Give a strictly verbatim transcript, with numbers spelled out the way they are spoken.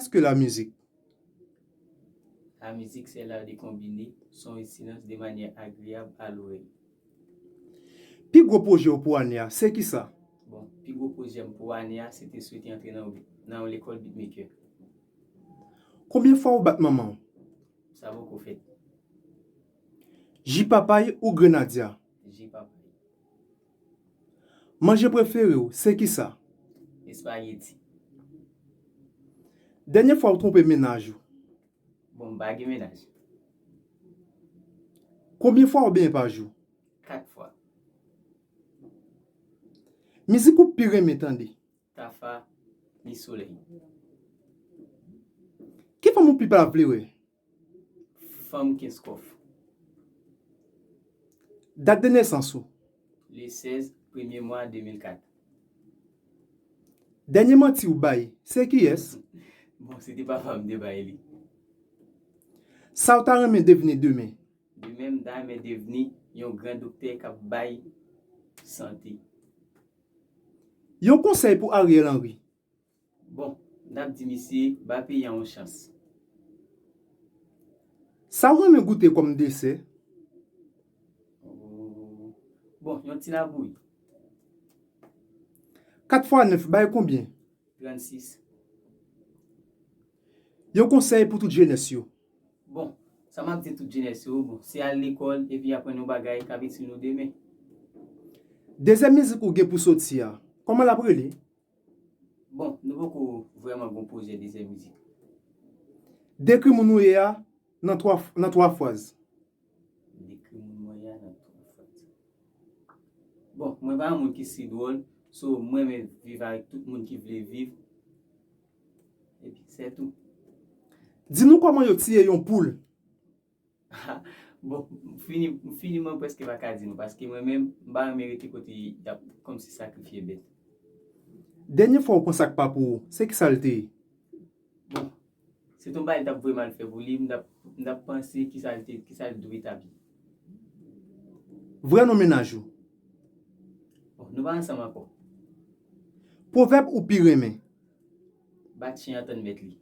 Qu'est-ce que la musique? La musique, c'est l'art de combiner son et silence de manière agréable à l'oreille. Pi gwo pwojè w pou ane a, se kisa? Bon, pi gwo pwojè m pou ane a, se te swete antre nan, nan yon lekòl beatmaker. Konbyen fwa ou bat manman w? Sa poko fèt. Ji papay ou grenadya? Ji papay. Manje prefere w, se kisa? Espageti. Dènye fwa ou twonpe mennaj ou? Bon, m pa gen mennaj. Konbyen fwa ou benyen pa jou? Kat fwa. Mizik ou pi renmen tande? Tafa, Mi Solèy. Ki fanm ou pi pa vle wè? Fanm Kenskòf. Dat de nesans ou? Le sèz premye mwa de mil kat. Dènye manti ou bay, se kiyès? Bon, se te papa m te bay li. Sa ou ta renmen devni demen? Demen, m ta renmen devni yon gran doktè k ap bay sante. Yon konsèy pou Ariel Henry? Bon, n ap di misye, ba peyi a yon chans. Sa ou renmen goute kòm desè? Bon, yon ti labouyi. Kat fwa nèf bay konbyen? Trannsis. Yon konsèy pou tout jenès yo? Bon, sa m ap di tout jenès yo, bon, se al lekòl epi aprann yon bagay k ap itil nou demen. Dezyèm mizik ou gen pou soti a, kòman l ap rele? Bon, nou poko vrèman gon pwojè dezyèm mizik. Dekri moun ou ye a nan twa, nan twa fraz. Dekri moun mwen ye a nan twa fraz. Bon, mwen pa yon moun ki si dwòl, so mwen renmen viv avèk tout moun ki vle viv. Epi se tou. Di nou kòman yo tiye yon poul. Bon, m fini, m fini mwen prèske pa ka di nou, paske mwen menm, m pa renmen rete kote y ap kòmsi sakrifye bèt. Dènye fwa ou pran sa k pa pou ou, se kisa l te ye? Bon, se t on bagay li t ap vrèman fè pou li, m t ap, m t ap panse kisa l te, kisa l dwe t ap ye. Vrè non mennaj ou? Bon, nou pa ansanm ankò. Pwovèb ou pi renmen? Bat chen an tann mèt li.